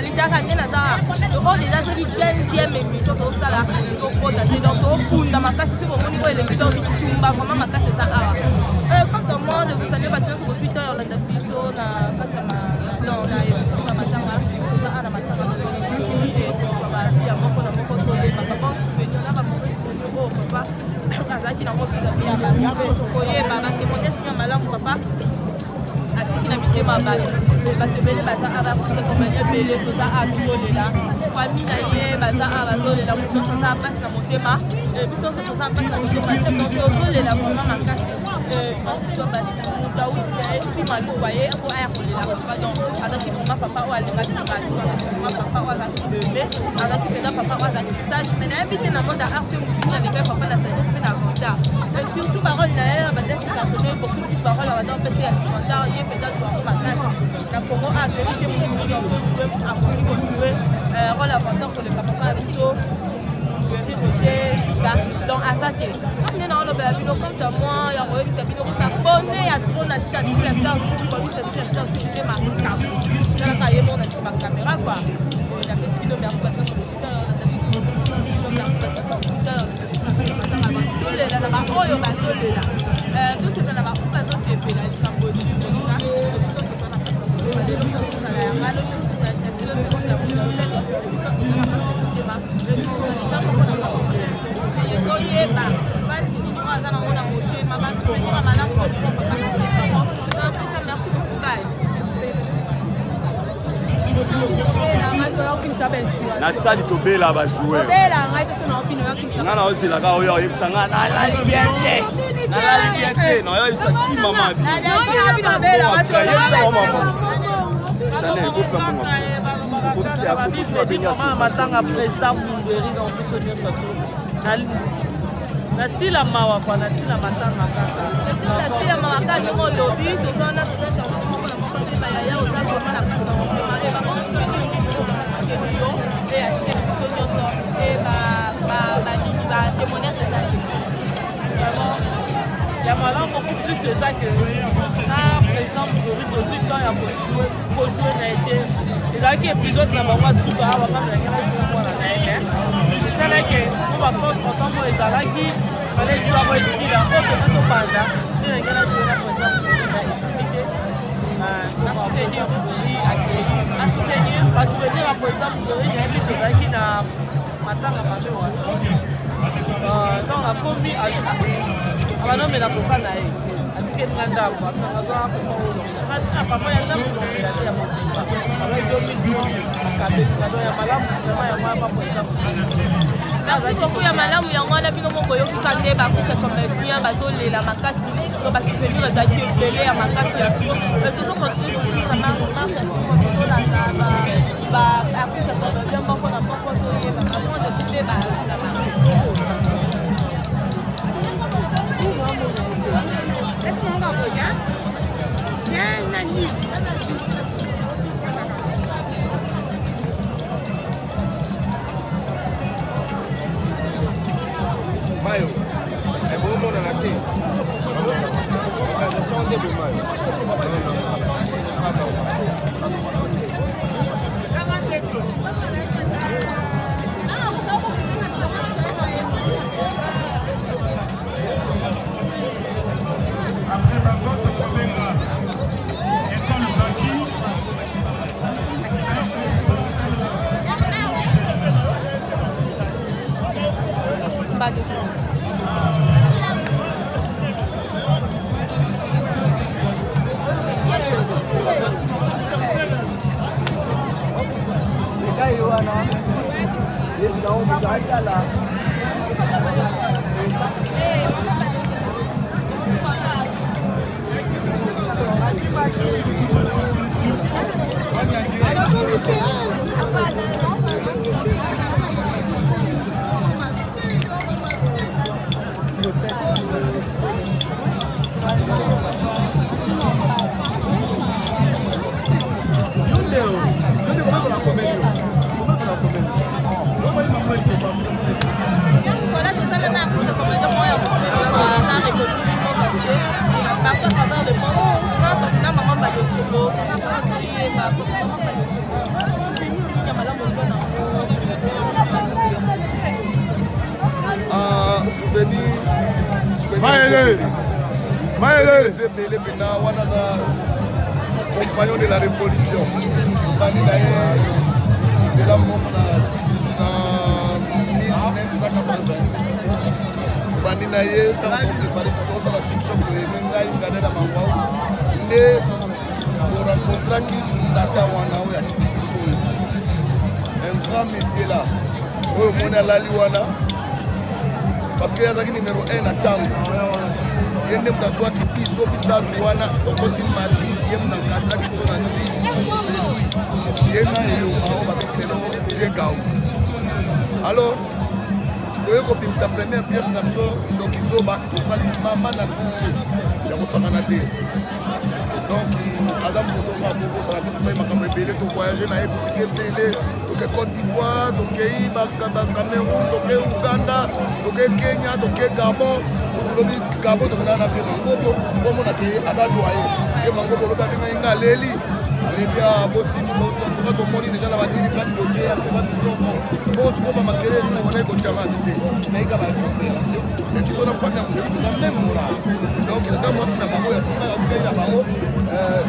Ezali kaka nde naza oyo deja soki 15e émission tozosala, ezokota te. Donc tobunda makasi soki bomoni oyo eleki. Donc bitumba vraiment makasi eza awa. Quant à moi, de vous saluer, bato nyonso bozwi temps ya kolanda biso na kati ya na émission ya matanga. Toza awa na matanga, tozwa baavis ya moko na moko, toyeba papa souvenir na bamauvais souvenir oyo papa azalaki nango vis-à-vis ya bato, koyeba batémoignage ya malamu papa atiki na mitema ya bato. Bato ebele baza awa, baartiste comédien ebele toza awa, tozolela. Famille na ye baza awa, bazolela. Moto nyonso aza mpasi na motema, biso nyonso toza mpasi na motema te. Donc tozolela vraiment makasi. Moto auti na ye ti maluwa ye po aya kolela papa. Donc azalaki vraiment papa oyo alingaki bato, azalaki vraiment papa oyo azalaki aimé, azalaki mpenza papa oyo azalaki sage. Mais nayebi te na monde ya art soki motu alingaki papa na sagesse mpe na avantage, et surtout barole na ye bandaki cartonne beaucoup plus. Barole ya banda opesa ya avantage, ye mpenza joue yango makasi na Congo. A toyebi te motu nini akojoue, akoki kojoue role avantage koleka papa na biso Mundweri Roger Vita. Donc aza te nde na olobela bino. Quant à moi, ya koyebisa bino kos'abonner ya trop na Chati la Star TV. Babi Chati la Star TV nde makambo talaka ye moko na nsima caméra quoi. Napesi bino merci, bato nyonso bosita olanda biso. Merci, bato nyonso bosita tolela na baoyo bazolela, tosepela na baoyo bazosepela. Likambo esikoka biso lelo mpe tozala yanga lo mpe tozala Chati lo mpe kozala biso tozala mpasi na motema. Deja moko na moko toyeba mpasi nini oyo aza nango na motema, basouvenir ya malamu oyo papa. Merci beaucoup, bye. Na stade tobela bajoueur, nga na ozelaka oyo oyebisa nga nalali bien te, nalali bien te. Nayoyebisa ti mama yebisa mama Chanel bopa mbongo. Matanga président Mundweri, donc biso nyonso na style ya mawa kwa, na style ya matanga kaka. Na style ya mawa kaka ndenge olobi. Toza wana, toza moko na moko nde bayaya. Oza vraiment na place na motema e babasouvenir nini atikeli yo e atikeli biso nyonso e banini batémoignage ezali? Vraiment ya malamu beaucoup plus eza ke na président Mundweri tozwi temps ya kojouer na ye te. Ezalaki épisode na bango asuka awa, nga ndenge najoue mwana na ye, mais esalaki po bacontre mo ezalaki fale histoire oyo esila oyo tona tobanda nde ndenge najoue na président Mundweri, mais esili te. Président Mundweri akei. Basouvenir ya président Mundweri, nayebi tozalaki na matanga mabe waso. Donc akomi abanomela koka na ye, atikeli nga ndako, azwaka koma olongela papa ya ndako, longela te ya mobimba alaki 2000 akabeli. Donc ya malamu vraiment yango wana, président. Merci beaucoup. Ya malamu yango wana. Bino moko boyoki ka nde baartiste comédien bazolela makasi. Donc basouvenir ezalaki ebele ya makasi ya sur. Tozocontinue toujours na marche, tozolanda baartiste comédien moko na moko, toyeba bango de mpe ba. Est-ce qu'on va bien, Nani? Mayo ebomonana te, organisation nde bomayo. Après bango, tokobenga école Baki. Ekai wana yesu na moto atala. Yonde komekola komeli yo, komekola komeli. Voilà, c'est ça, na artiste comédien moko ya aza reconnu partout à travers le monde, na mama Badosoko. Toza mpona toyeba mama Badosoko. Mayele Mayele eza ebele mpena wana aza compagnon de la révolution bandi na ye nzela moko na 1980 tobandi na ye ntango toprépare tosala suction boyebe ngai ngada na mangwau nde torencontraki tata wana oyo atiki biso oyo un grand monsieur là oyo omoni alali wana parce que azalaki numero 1 na ntango ye nde moto azwaki biso misato wana tokoti maki ye moto ankadraki biso na nzi celui ye na elonga oyo babengi lelo vie gau alors toye kobimisa première pièce na biso ndoki zoba tosali mama na succès ya kosakana te donc aza moto nga akokosala te tosali makambo ebele tovoyage na ye bisika ebele toke côte d'ivoire tokei bacameroun tokei uganda tokei kenya tokei gabon tolobi gabon tokendaka na vie mangobo omona ke aza doyen ye mangobo olobi abengaki nga aleli aleli ah, bosimbi toka tomoni deja na banini place botie ya toka kitoko po sikoyo bamakelele nini wana ekotianga te te nayika bacompréhension mais biso na famille ya mondeli toza même moral donc tata mwasi na bango ya nsima atikali na bango euh,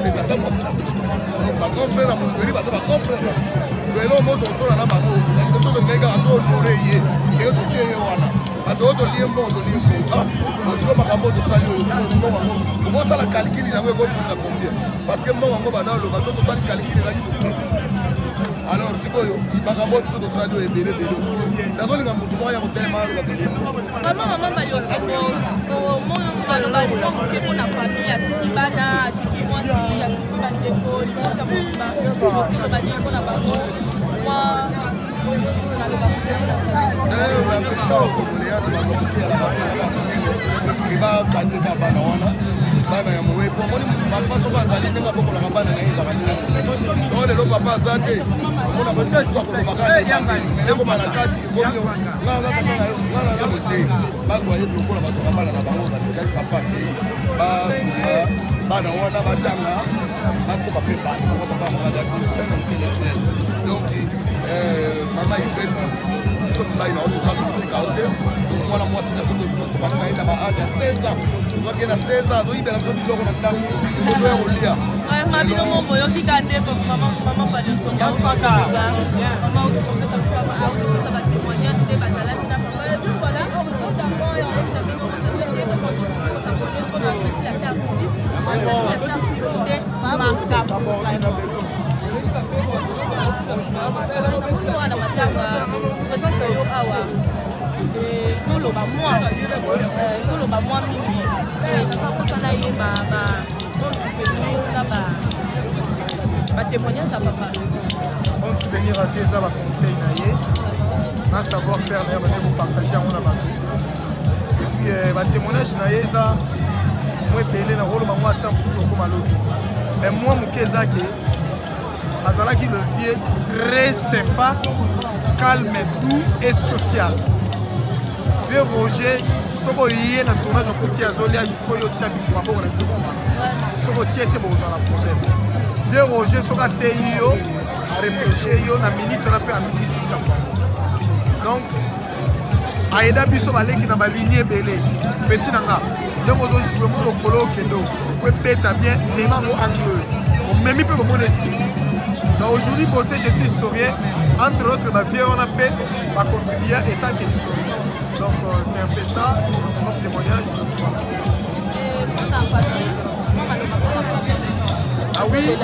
c'est tata mwasi na biso donc bagrand frère ya mondeli baza bagrand frère na biso donc eloko moko tokosola na bango biso tolingaki kaka tohonore ye ndenge totie ye wana bato oyo tolie mbongo tolie mbongo ah osiko makambo oyo tosali oyo mbongo yango okosala kalikili yango ekobimisa combien parce que mbongo yango banda oloba so tosali kalikili ezalaki moke alors sikoyo makambo oyo biso tosali oyo ebele ebele nazolinga motu moko ya kotelema aloba tolie mama mama malioseko maloba mwa moke mpo na famille atiki bana atiki mwasi atiki bandeko libota mobimba okoloba nini mpo na bango mwa napesika bacondoléance bamoke ya monene ebakadre kaka bana wana bana ya mowe po omoni papa soki azali ndenge abokolaka bana na ye ezalaka ndenge soko lelo papa aza te omona mosusu akolobaka ekoma na kati ekomi nga naza bo te bazwa ye lokola bazwaka bana na bango batikali papa te basunga bana wana batanga bakoma mpe bato moko papa moko azali un intellectuel donc euh, mama ivete biso mibali na yo toza totika yo te to mwana mwasi na biso tobandi na ye na ba age ya 16 ans tozwaki ye na 16 ans azoyibela biso biloko na ndako po toya kolia vraiment bino mo boyoki ka nde mama mama palesonga mama auti kopesa kopesa batémoignage nde bazalaki na papa et puis voilà d'abord oyebisa bino toujours kosabone mpona chati la star tv chati la star tv nde makambo wana matanga présence na yo awa ezoloba mwa ezoloba mwa mingi naza mposa nayeba ba bon souvenir na ba batémoignage ya papa. Bon souvenir avi eza baconseil na ye na savoir faire na ye bande kopartage yango na bato epuis euh, batémoignage na ye eza mwa ebele na koloba ngo ata mosusu tokoma lobi mais mwa moke eza ke azalaki le vieux très sympa calme doux et social vieux roger soki oye na tournage okuti azolia il faut yo tia maboko na biloko wana soki otie te bokozwa na problème vieux roger soki ateyi yo areproche yo na minute wana mpe abimisi likambo yango donc ayeda biso baleki na balinie ebele peti na nga ndenge ozojoue mo lokolo okende po ebeta bien mema yango angle oyo omemi mpe bomona esimbi donc aujourd'hui bosse je suis historien entre autres bavie wana mpe bacontribua etant que historien donc euh, c'est un peu ça comme témoignage donc voilà. Ah oui.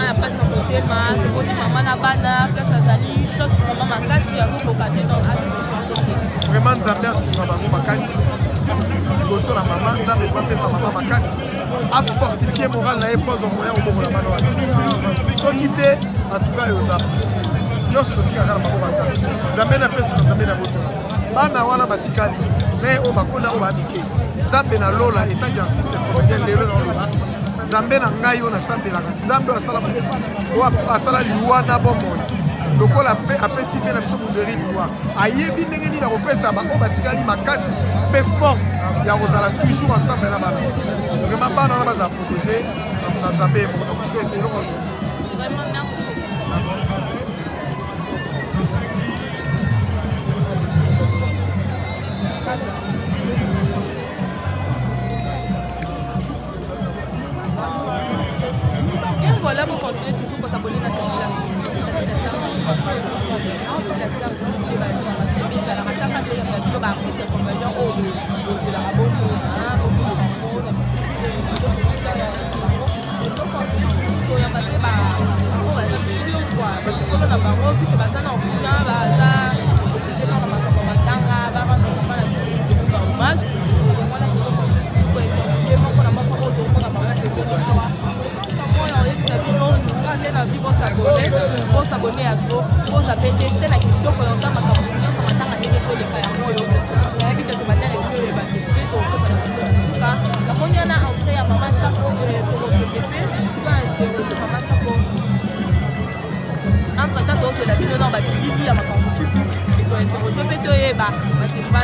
ya mpasi na motema tomoni mama na bana place azali choc vraiment makasi azokoka te donc azosupporte te vraiment nzambe asunga bango makasi liboso na mama nzambe apesa mama makasi afortifie moral na ye mpo azwa moyen kobokola bana wana soki te en tout cas oza mpasi nyonso totikaka na maboko ya nzambe nzambe napesa na nzambe na botola bana wana batikali me oyo bakola oyo bamike nzambe na lola etanke artiste comédien lelo na oloba nzambe na ngai oyo nasambelaka nzambe oyo asala oyo asala liwa na bomoi lokola mpe apesi mpe na biso munderi liwa ayebi ndenge nini akopesa baoyo batikali makasi mpe force ya kozala toujours ensemble na bana vraiment bana wana bazala protege na nzambe ye moko donc chose eloko merci. bango vu que baza na kuna baza occupé na makambo ya matanga barendre papa na biso ba hommage. Yango wana tozokonte toujours kointerviewe moko na moko oyo tokomona bango pembeni awa. Moya oyebisa bino kaka nde na vi bosabone, bosabone ya trop, bozape te chaîne ya kitoko ya ota makambo nyonso matanga ndenge ezoleka. Yango oyo nayebi te, tobanda na bino oyeba te mpe tokokoma na bino suka. Namoni wana entrée ya mama Chako, tokokende mpe toza interroge mama Chako. Entre temps tozwela bino na babilili ya makambo mosusu, ekointerroge mpe toyeba,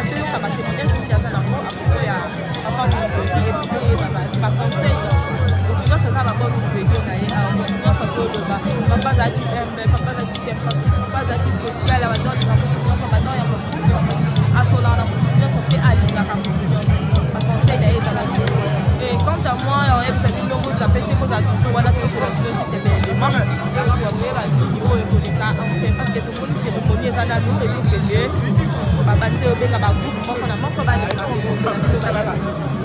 toyoka batémoignage mingi aza nango à propos ya papa Mokoki, et puis toyeba baconseil. Moto nyonso aza babonne souvenir na ye awa. Moto nyonso azoloba papa azalaki humble, papa azalaki sympathique, papa azalaki social, abanda olinga moto nyonso, abanda oyamba moto nyonso, asolaka na moto nyonso mpe alingaka moto nyonso. Baconseil na ye ezalaki. Et quant à moi, oyebisa bino bozala pe te, bozala toujours wana, tozala bino juste baélément ya koyeba nini oyo ekoleka enfin, parce que tomoni cérémonie eza nanu ezokende, babandi obenga bagroupe moko na moko baleka, kozala bino.